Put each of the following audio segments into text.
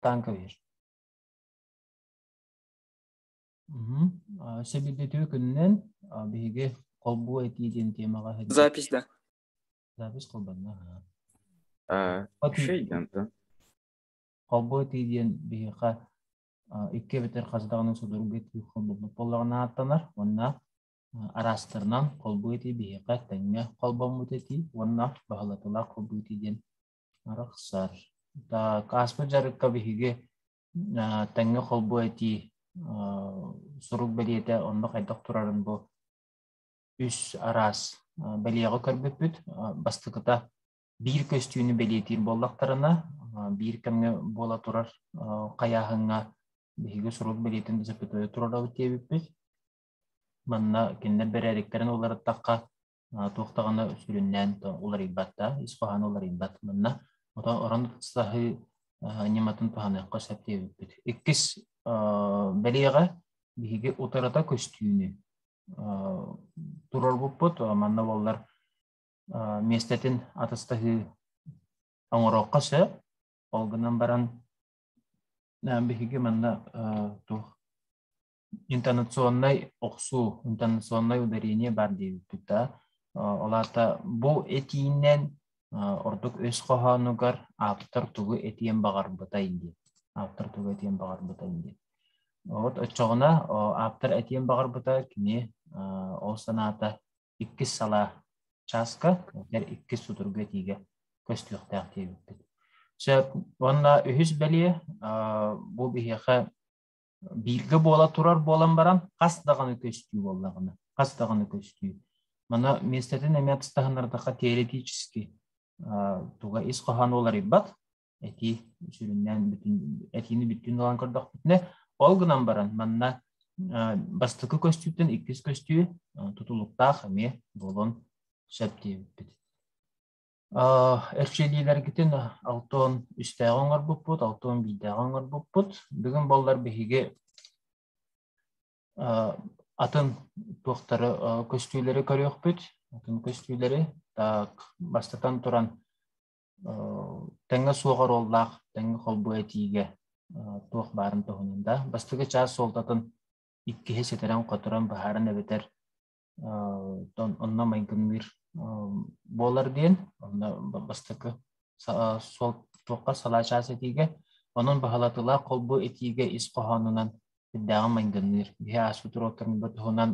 Таан кэбиһэр. Сөбүлэтүү күнүнэн биһиги холбуу этии диэн темаҕа Запись да. Запись холбонно. Үчүгэй диэн Холбуу этии диэн биһиэхэ икки эбэтэр хас даҕаны судургу этии холбоммут буоллаҕына ааттанар уонна араастарынан холбуу этии биһиэхэ тэҥҥэ холбоммут этии уонна баһылатылаах холбуу этии диэн Арахсар. Так, ааспыт дьарыкка биһиги тэҥҥэ холбуу этии сурук бэлиэтэ онно хайдах турарын бу үс араас бэлиэҕэ көрбүппүт. Бастакыта биир көстүүнү бэлиэтиир буоллахтарына, биир кэмҥэ буола турар хайааһыҥҥа биһиги сурук бэлиэтин запятая турарабыт диэбиппит. Манна кинилэр бэрээдэктэрин уларыттахха туох даҕаны сүрүннээн уларыйбат да, ис хоһооно уларыйбат. Манна орон саһыы ньыматын туһаныахха сөп диэбиппит. Иккис бэлиэҕэ биһиги утарыта көстүүнү туруорбуппут. Манна буоллар миэстэтин атастаһыы оҥоруохха сөп. Ол гынан баран биһиги манна туох интонационнай охсуу, интонационнай ударение баар диэбиппит да. Ол аата бу этиинэн ордук өс хоһоонугар ааптар тугу этиэн баҕарбытай диэн. Ааптар тугу этиэн баҕарбытай диэн. Вот оччоҕуна ааптар этиэн баҕарбыта кини ол санаата иккис салаа чааска, иккис судургу этиигэ көстүөхтээх диэбиппит. Сөп. Уонна үһүс бэлиэ бу биһиэхэ бииргэ буола турар буолан баран хас даҕаны көстүү буоллаҕына, хас даҕаны көстүү. Маны миэстэтин эмиэ атастаһыннардахха теоретически туга ис хоһоон уларыйбат, этии сүрүннээн бүтүн этиини бүттүүн ылан көрдөхпүтүнэ, ол гынан баран манна бастакы көстүүттэн иккис көстүү тутулуктаах эмиэ буолуон сөп диэбиппит. Эрчиллиилэргитин алтыан үстээҕи оҥорбуппут, алтыан биирдээҕи оҥорбуппут. Бүгүн буоллар биһиги атын туохтары көстүүлэри көрүөхпүт. Атын көстүүлэри так бастатан туран тэҥҥэ суох оруоллаах, тэҥҥэ холбуу этиигэ туох баарын туһунан да. Бастакы чаас суолтатын иккиһи ситэрэн-хоторон быһааран эбэтэр онно майгынныыр буолар диэн онно бастакы суол туохха салаа чаас этиигэ онон баһылатылаах холбу этиигэ ис хоһоонунан сүрдээҕин майгынныыр биһи ааспыт уруоктарын туһунан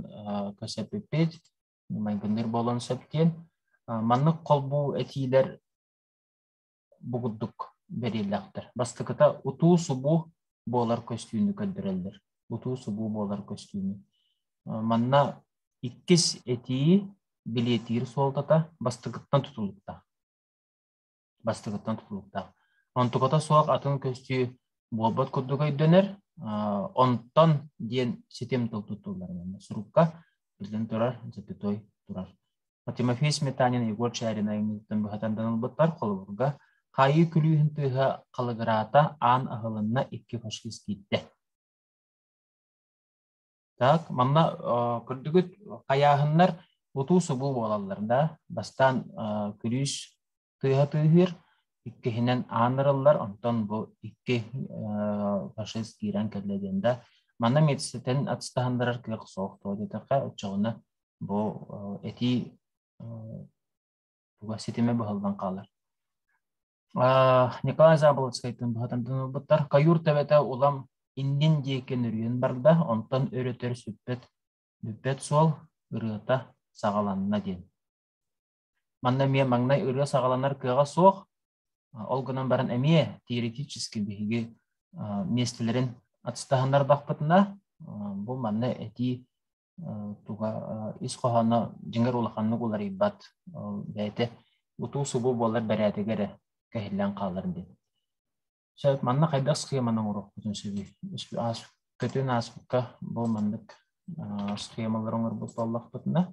көрсөппүппүт майгынныыр буолуон сөп диэн маннык холбуу этиилэр бу курдук бэриэллээхтэр. Бастакыта утуу-субуу буолар көстүүнү көрдөрөллөр. Утуу-субуу буолар көстүүнү. Манна иккис этии билиэтиир суолтата бастакыттан тутулуктаах. Бастакыттан тутулуктаах. Онтуката суох атын көстүү буолбат курдук өйдөнөр. Онтон диэн ситим тыл туттуллар. Сурукка биллэн турар, запятой турар. Тимофей Сметанин Егор Чярин айымньытыттан быһа тардан ылбыттар. Холобурга, хаайыы күлүүһүн тыаһа халыгыраата, аан аһылынна, икки фашист киирдэ. Так, манна көрдүгүт хайааһыннар утуу-субуу буолаллар да. Бастаан күлүүс тыаһа тыаһыыр, иккиһинэн аан ырыллар, онтон бу икки фашист киирэн кэллэ диэн да. Манна медситэн атыстаһыннарар кыах суох туо диэтэххэ, оччоҕуна бу этии туга ситимэ быһыллан хаалар. Николай Заболоцкайтан быһатан ылбыттар. Каюр төбөтө улам иннин диэки нөрүйэн барда, онтон өрөтөр сүппэт бүппэт суол ырыата саҕаланна диэн. Манна эмиэ маҥнай ырыа саҕаланар кыаҕа суох, ол гынан баран эмиэ теоретически биһиги миэстэлэрин атыстаһыннарбахпытына, бу манна этии туга ис хоһооно дьиҥэр улаханнык уларыйбат бэйэтэ утуу-субуу буолар бэрээдэгэ эрэ кэһиллэн хаалар диэн. Сөп, манна хайдах схеманы оҥоруохпутун сөбүй? Көтүн ааспыкка бу маннык схемалары оҥорбут буоллахпытына,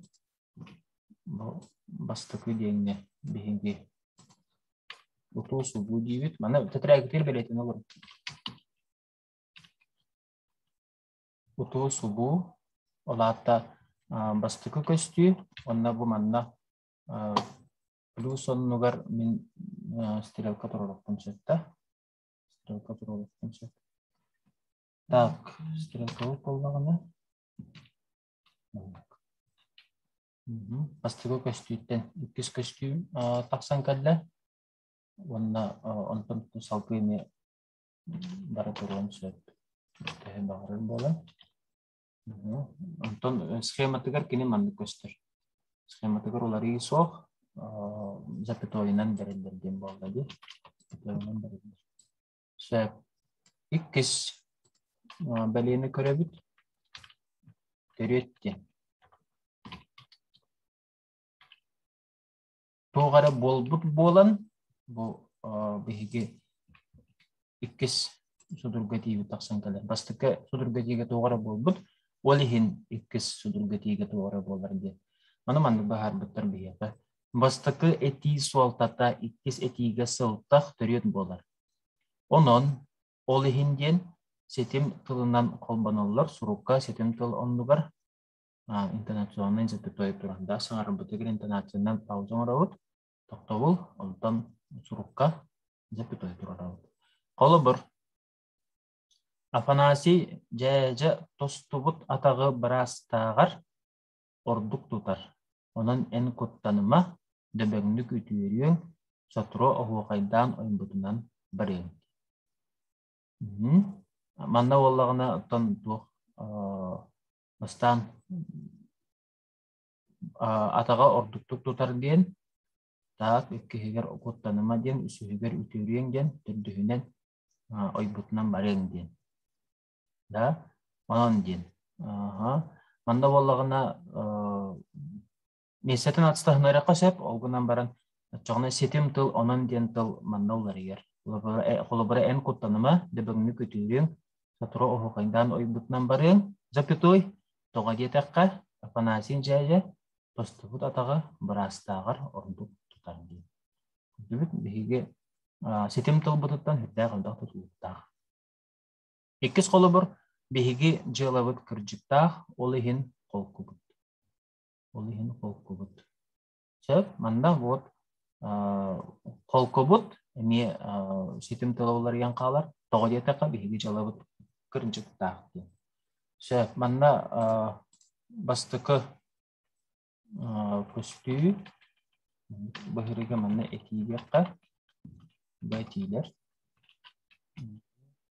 бу бастакы диэҥҥэ биһиги утуу-субуу диибит. Маны тэтрээгитигэр бэлиэтэнэ олорун. Утуу-субуу, ол аата бастакы көстүү уонна бу манна плюс оннугар мин стрелка туруорукпун сөп да. Стрелка туруоруохпун сөп. Так, стрелкабыт буоллаҕына Бастакы көстүүттэн иккис көстүү тахсан кэллэ уонна онтон салгыы эмиэ бара туруон сөп. Төһө баҕарар буолан. Онтон схематыгар кини маннык көстөр. Схематыгар уларыйыы суох, запятойунан бэриллэр диэн буолла дии. Запятойунан бэриллэр. Сөп. Иккис бэлиэни көрөбүт. Төрүөт диэн. Туох эрэ буолбут буолан, бу биһиги иккис судургу этиибит тахсан кэлэр. Бастакы судургу этиигэ туох эрэ буолбут, ол иһин иккис судургу этиигэ туох эрэ буолар диэн. Маны маннык быһаарбыттар биһиэхэ. Бастакы этии суолтата иккис этиигэ сылтах төрүөт буолар. Онон, ол иһин диэн ситим тылынан холбоноллор, сурукка ситим тыл оннугар интонационнай запятой туран да саҥарбытыгар интонациянан пауза оҥоробут, тохтобул, онтон сурукка запятой туруорабыт. Холобур, Афанасий дьээдьэ тостубут атаҕы быраастааҕар ордук тутар, онон эн куттаныма, дөбөҥнүк үтүөрүөҥ, сотору оһуохайдаан ойбутунан барыаҥ. Манна буоллаҕына оттон туох бастаан атаҕа ордуктук тутар диэн, таак иккиһигэр куттаныма диэн, үсүһүгэр үтүөрүөҥ диэн, төрдүһүнэн ойбутунан барыаҥ диэн. Да, онон диэн. Манна буоллаҕына миэстэтин атастаһыныахха сөп, ол гынан баран оччоҕуна ситим тыл онон диэн тыл манна уларыйар. Холобура, эн куттаныма, дөбөҥнүк үтүөрүөҥ, сотору оһуохайдаан ойбутунан барыаҥ, запятой, тоҕо диэтэххэ, Афанасий дьээдьэ тостубут атаҕы быраастааҕар ордук тутар диэн. Көрдүбүт, биһиги ситим тылбытыттан сүрдээх элбэх тутулуктаах. Иккис холобур, биһиги дьыалабыт кырдьыктаах, ол иһин холкубут. Ол иһин холкубут. Сөп, манна вот холкубут эмиэ ситим тыла уларыйан хаалар. Тоҕо диэтэххэ, биһиги дьыалабыт кырдьыктаах диэн. Сөп, манна бастакы көстүү быһырыга манна этии диэххэ, бу этиилэр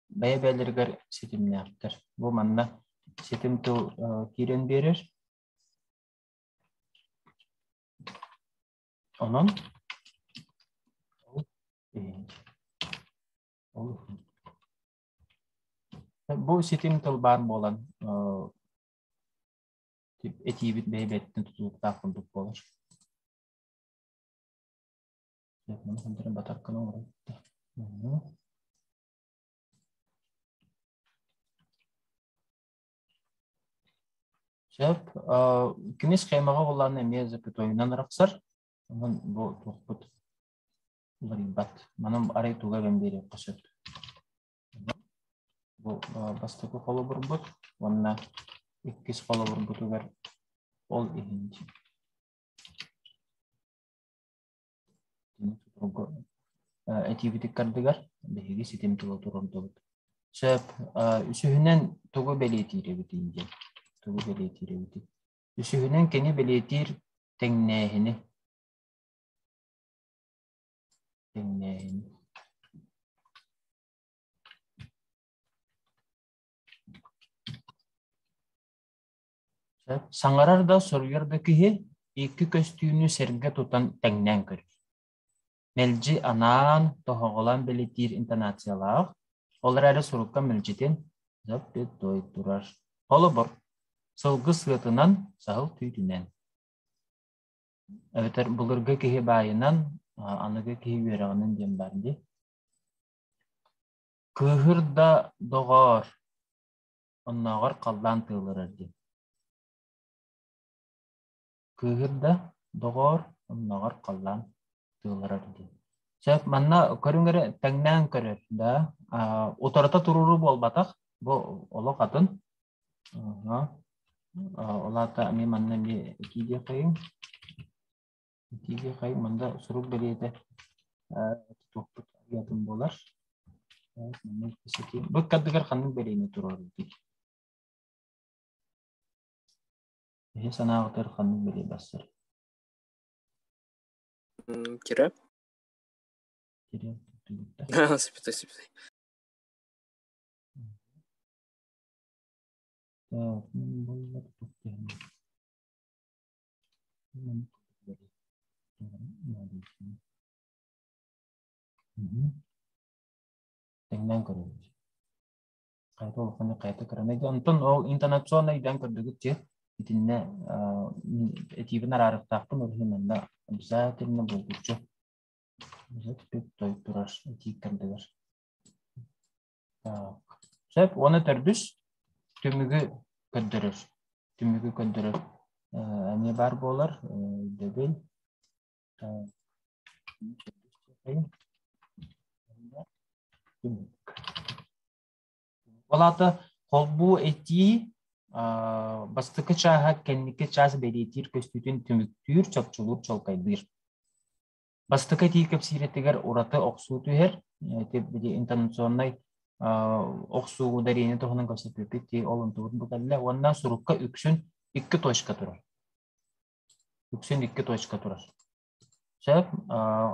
бэйэ-бэйэлэригэр ситимнээхтэр. Бу манна ситим тыл киирэн биэрэр. Онон ол бу ситим тыл баар буолан этиибит бэйэ-бэйэтиттэн тутулуктаах курдук буолар. Сөп. Кини схемаҕа буоллаҕына эмиэ запятойунан арахсар. Онон бу туохпут уларыйбат. Манан арай туга эбэн биэриэххэ сөп. Бу бастакы холобурбут уонна иккис холобурбутугар ол иһин этиибит ыккардыгар биһиги ситим тыла туруордубут. Сөп. Үсүһүнэн тугу бэлиэтиир эбитий диэн. Тугу бэлиэтиир эбитий? Үсүһүнэн кини бэлиэтиир тэҥнээһини. Тэҥнээһини. Саҥарар да, суруйар да киһи икки көстүүнү сэргэ тутан тэҥнээн көрөр. Мэлдьи анаан, тоһоҕолоон бэлиэтиир интонациялаах, ол эрээри сурукка мэлдьитин запятой турар. Холобур, сылгы сыатынан, саһыл түүтүнэн. Эбэтэр былыргы киһи баайынан, аныгы киһи үөрэҕинэн диэн баар дии. Кыыһыр да доҕоор, оннооҕор халлаан тыалырар диэн. Кыыһыр да доҕоор, оннооҕор халлаан тыалырар диэн. Сөп, манна көрүҥ эрэ тэҥнээн көрөр да, утарыта туруоруу буолбатах, бу олох атын. Ол аата эмиэ манна эмиэ этии диэххэйиҥ. Этии диэххэйиҥ, манна сурук бэлиэтэ тутуохпут атын буолар. Бу ыккардыгар ханнык бэлиэни туруорбутуй? Эһи санааҕытыгар ханнык бэлиэ барсар? Тире. Тире туттубуттар. Запятой, запятой. Так, буллар туттуһан. Тэҥнээн көрөбүт. Хайата улаханнык хайата кыранай. Онтон ол интонационнай өйдөөн көрдүгүт дии. Итиннэ этиибин араарыахтаахпын, ол иһин манна обязательно булгуччу той турар этии кэрдигэр. Так. Сөп. Уонна төрдүс түмүгү көрдөрөр. Түмүгү көрдөрөр эмиэ баар буолар. Өйдөбүл. Ол аата холбуу этии бастакы чааһа кэнники чаас бэлиэтиир көстүүтүн түмүктүүр, чопчулуур, чуолкайдыыр. Бастакы этии кэпсиирэтигэр ураты охсуу түһэр, ити интонационнай охсуу ударение туһунан кэпсэппиппит дии, ол онтубут бу кэллэ. Уонна сурукка үксүн икки точка турар. Үксүн икки точка турар. Сөп.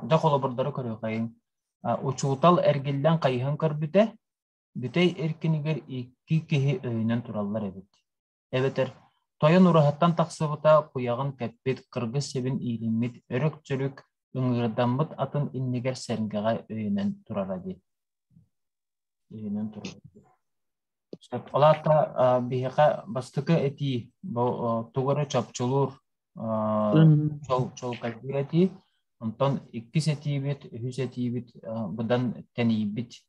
Дьэ холобурдары көрүөхэйиҥ. Учуутал эргиллэн хайыһан көрбүтэ, бүтэй эркинигэр икки киһи өйүнэн тураллар эбит. Эбэтэр тойон ураһаттан тахсыбыта куйаҕын кэппит, кыргыс сэбин иилиммит, өрүк-чөрүк ыҥыырдаммыт атын иннигэр сэргэҕэ өйөнөн турара дии. Өйөнөн турара дии. Сөп. Ол аата биһиэхэ бастакы этии бу тугу эрэ чопчулуур чуолкайдыыр этии. Онтон иккис этиибит, үһүс этиибит быдан тэнийбит.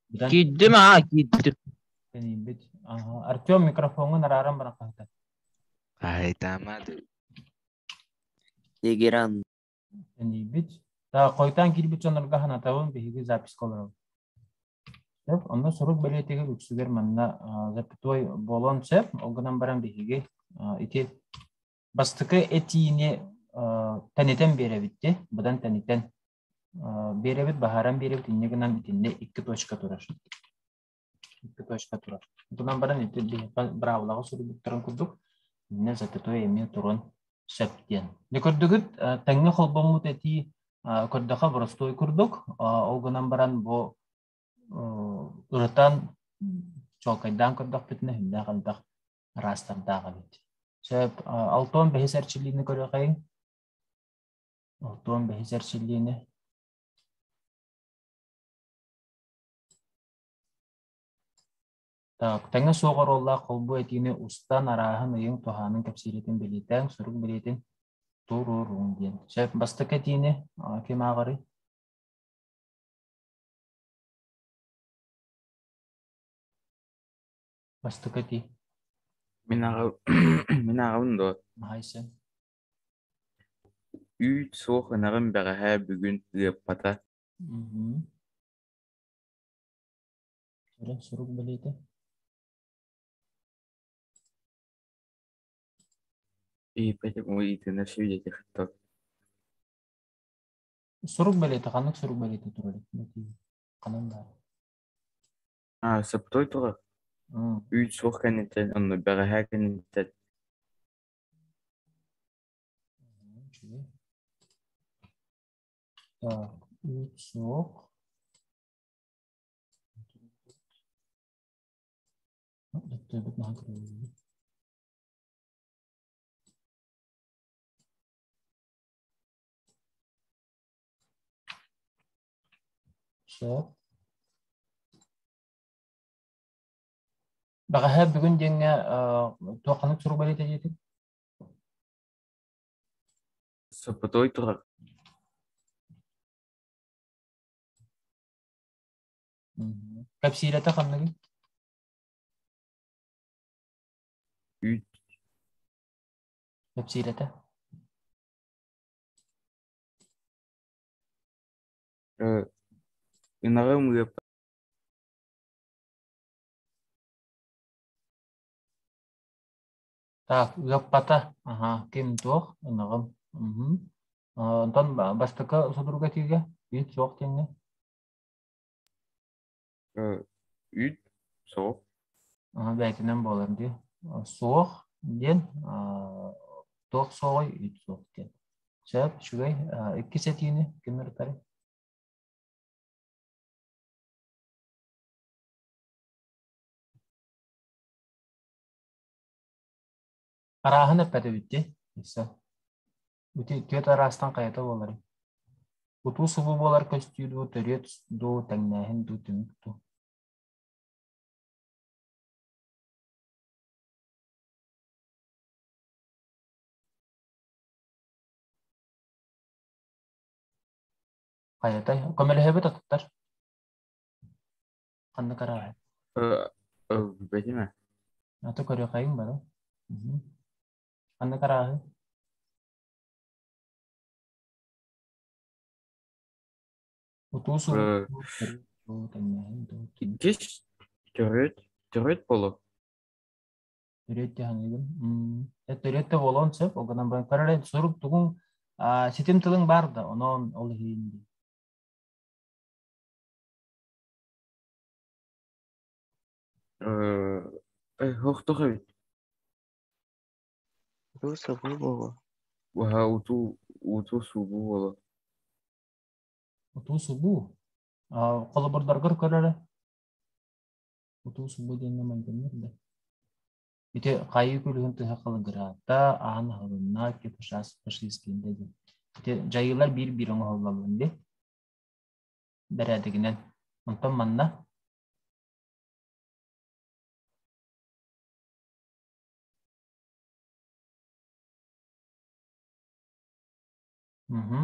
Быдан Киирдим аа, киирдим. Тэнийбит. Артем микрофоҥҥун арааран баран хаһыта. Айтамады. Тегеран. Тэнийбит. Так, хойутаан киирбит дьоннорго санатабын, биһиги записка олоробут. Сөп, онно сурук бэлиэтигэр үксүгэр манна запятой буолуон сөп. Ол гынан баран биһиги ити бастакы этиини тэнитэн биэрэбит дии, быдан тэнитэн биэрэбит, баһааран биэрэбит, инньэ гынан итиннэ икки точка турар. Икки точка турар. Гынан баран ити биһиэхэ быраабылаҕа суруйбуттарын курдук, иннэ запятой эмиэ туруон сөп диэн. Дьэ көрдүгүт, тэҥҥэ холбоммут этии көрдөхө боростуой курдук, ол гынан баран бу ырытан, чуолкайдаан көрдөхпүтүнэ сүрдээх элбэх араастардаах эбит. Сөп, алтон бэһис эрчиллиини көрүөхэйиҥ. Алтон бэһис эрчиллиини. Так, тэҥэ суох оруоллаах холбуу этиини устан, арааһын, ыйыҥ, туһаанын кэпсииритин бэлиэтээҥ, сурук бэлиэтин туруоруҥ диэн. Сөп, бастакы этиини ким ааҕарый? Бастакы этии. Мин аҕа мин ааҕабын дуо? Маһайсан. Үүт суох ынаҕым бэҕэһээ бүгүн ыаппата. Эрэ сурук бэлиэтэ. И поэтому и ты на все этих Сурук бэлиэтэ ханнык сурук бэлиэтэ турар ханан баар? А, саптой тула. Үүт суох кэнниттэн, онно бэҕэһээ кэнниттэн. Үчүгэй. Так, үүт суох. Сөп. Бэҕэһээ бүгүн диэҥҥэ туох ханнык сурук бэлиэтэ диэтиҥ? Соппотой турар. Кэпсиирэтэ ханныгый? Үүт. Кэпсиирэтэ? Ынаҕым ыап Так, ыаппата. Аха, ким туох? Ынаҕым. Мгм. Онтон бастакы судургу этиигэ үүт суох диэҥҥэ? Үүт суох. Бэйэтинэн буолар дии. Суох диэн туох суоҕуй үүт суох диэн. Сөп, үчүгэй. Иккис этиини ким ырытарый? Арааһын эппэтибит дии. Өссө. Ити түөрт араастан хайата буоларый? Утуу-субуу буолар көстүү дуу, төрүөт дуу, тэҥнээһин дуу, түмүк дуу? Хайатай? Көмөлөһөбүт атыттар. Ханнык арааһы? Билбэтим ээ. Аты көрүөххэйиҥ бары. Ханнык арааһы? Утуу субуу тэҥнээһин дуу. Иккис төрүт төрүт боло. Төрүөт дьаһаныгын. Төрүөт да буолуон сөп. Ол гынан баран көрөр сурук тугуҥ ситим тылыҥ баар да, онон ол иһин дии. Хохтох эбит. Утуу субуу буолуо. Уһа утуу утуу субуу буолуо. Утуу субуу. Холобурдаргар көрөрө. Утуу субуу диэннэ майгыннар да. Ити хайыы күлүһүн тыһа халыгыраата, аан аһылынна, фашистскиинде диэн. Ити дьайыылар биир-биир оҥоһуллаллар дии. Бэрээдэгинэн. Онтон манна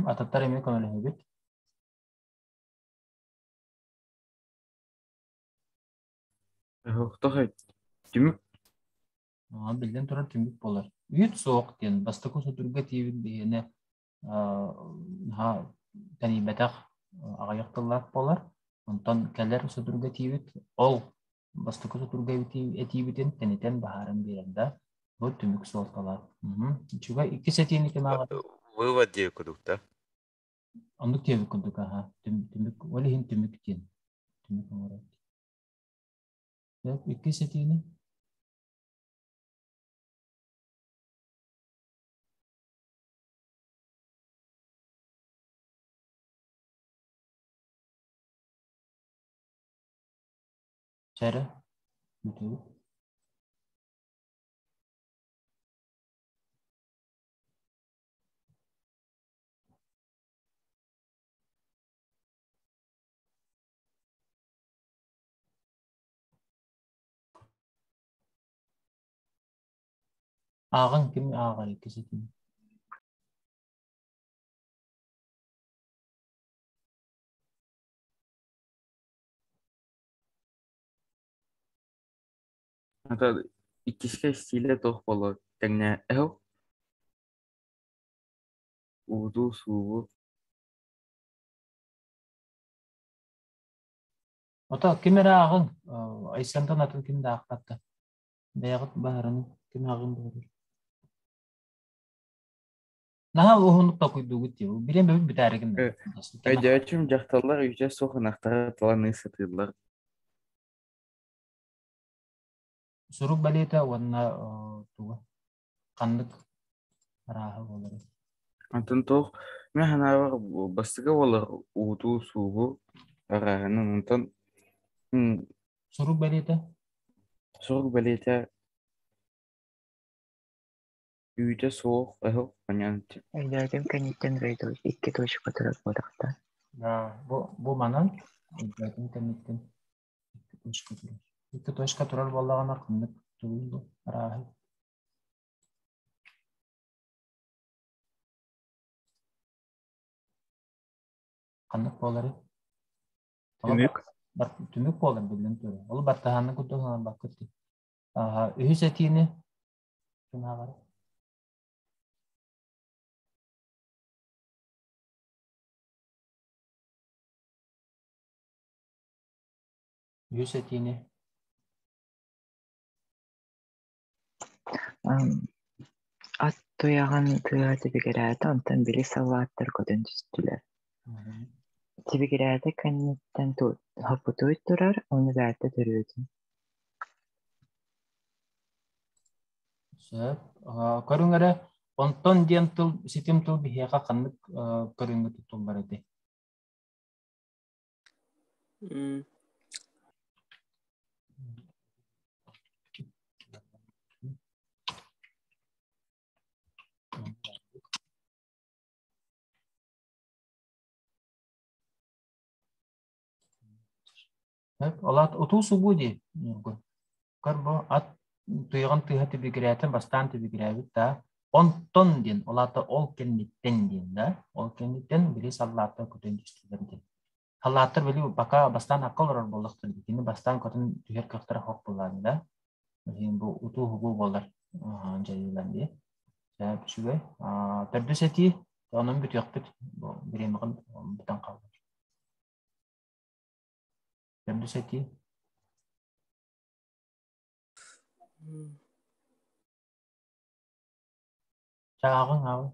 Атыттар эмиэ көмөлөһөбүт. Оһохтох түмүк. Биллэн турар түмүк буолар. Үүт суох диэн бастакы судурга тиийбит биһиэнэ тэнийбэтэх аҕыйах тыллаах буолар. Онтон кэлэр судурга тиийбит ол бастакы судурга этиибитин тэнитэн баһааран биэрэр да бу түмүк суолталаах. Үчүгэй иккис этиини ким ааҕар? Вывод диэбит курдук да? Оннук диэбит курдук аха. Түмүк ол иһин түмүк диэн. Түмүк оҥорор. Иккис этиини Чэрэ, бүтүбүт. Ааҕыҥ ким ааҕар иккис этиини? Ата иккискэ истиилэ туох буолуо тэҥнээ эһэл уутуу суубу Ото ким эрэ ааҕыҥ, Айсентан атын ким да аахпат да. Бэйэҕит баһарыҥ, ким ааҕын баҕарар. Наһаа уһуннук толкуйдуугут дии. Билэн бэбит бүтээригин. Өйдөөчүм дьахталлар үүтэ суох ынахтары таланыы сатыыллар. Сурук бэлиэтэ уонна туга ханнык арааһа буоларый? Онтон туох мин санаабар бастакы буолар уутуу суубу арааһынан онтон Сурук бэлиэтэ? Сурук бэлиэтэ үүтэ суох эһэл понятие. Өйдөөтүм кэнниттэн Рейдович икки точка турар буолахта. Бу манан өйдөөтүм кэнниттэн икки точка турар. Икки точка турар буоллаҕына ханнык тугуй арааһы? Ханнык буоларый? Түмүк. Түмүк буолар биллэн турар. Ол бартаһаанны курдук санарбаккыт дии. Үһүс этиини ким ааҕар? Үһүс этиини Ат туйаҕын тыаһа тибигирээтэ, онтон били саллааттар көтөн түстүлэр. Тибигирээтэ кэнниттэн хоппутуй турар, ону бэйэтэ төрүөтүн. Сөп. Көрүҥ эрэ, онтон диэн тыл, ситим тыл биһиэхэ ханнык көрүҥҥэ туттуллар этэй? Ол аат утуу субуу дии Ньургун. Көр бу ат туйаҕын тыаһа тибигирээтэ бастаан тибигирээбит да онтон диэн ол аата ол кэнниттэн диэн да ол кэнниттэн били саллааттар көтөн түстүлэр диэн. Саллааттар били бака бастаан акка олорор буоллахтар дии. Кини бастаан көтөн түһэр кыахтара суох буоллаҕына да. Билигин бу утуу-субуу буолар дьайыылар дии. Сөп үчүгэй. Төрдүс этии онон бүтүөхпүт. Бу бириэмэҕин бүтэн хаалбыт. Төрдүс этии. Чааҕыҥ ааҕыҥ.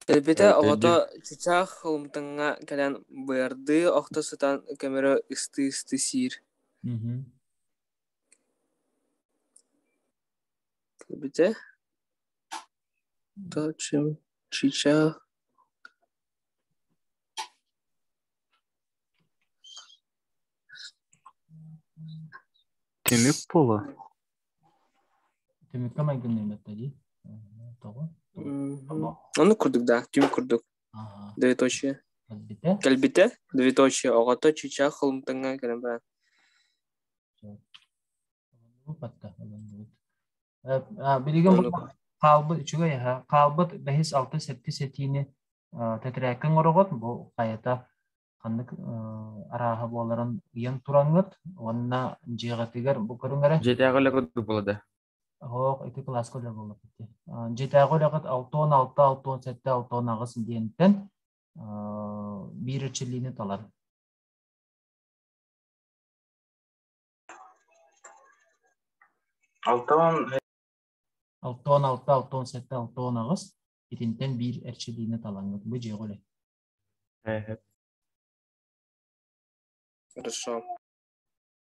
Кэлбитэ оҕото чычаах холумтаҥҥа кэлэн быардыы охто сытан көмөрө ыстыы-ыстыы сиир. Кэлбитэ чычаах Түмүк буолуо. Түмүккэ майгынныыбат дии. Тоҕо? Оннук курдук да, түмүк курдук. Двоеточие. Кэлбитэ. Кэлбитэ, двоеточие оҕото чычаах холумтаҥҥа кэлэн баран. Билигин хаалбыт үчүгэй аһа. Хаалбыт бэһис, алтыс, сэттис этиини тэтэрээккэ оҥороҕут. Бу хайата ханнык арааһа буоларын ыйан тураҥҥыт уонна дьиэҕитигэр бу көрүҥ эрэ. Дьиэтээҕи үлэ курдук буолла да? Оһох, ити кылааска үлэ буоллахпыт дии. Дьиэтээҕи үлэҕит 66, 67, 68 диэнтэн биир эрчиллиини талар. Алтан 66, 67, 68 итинтэн биир эрчиллиини талаҥҥыт. Бу дьиэҕэ үлэ. Хорошо.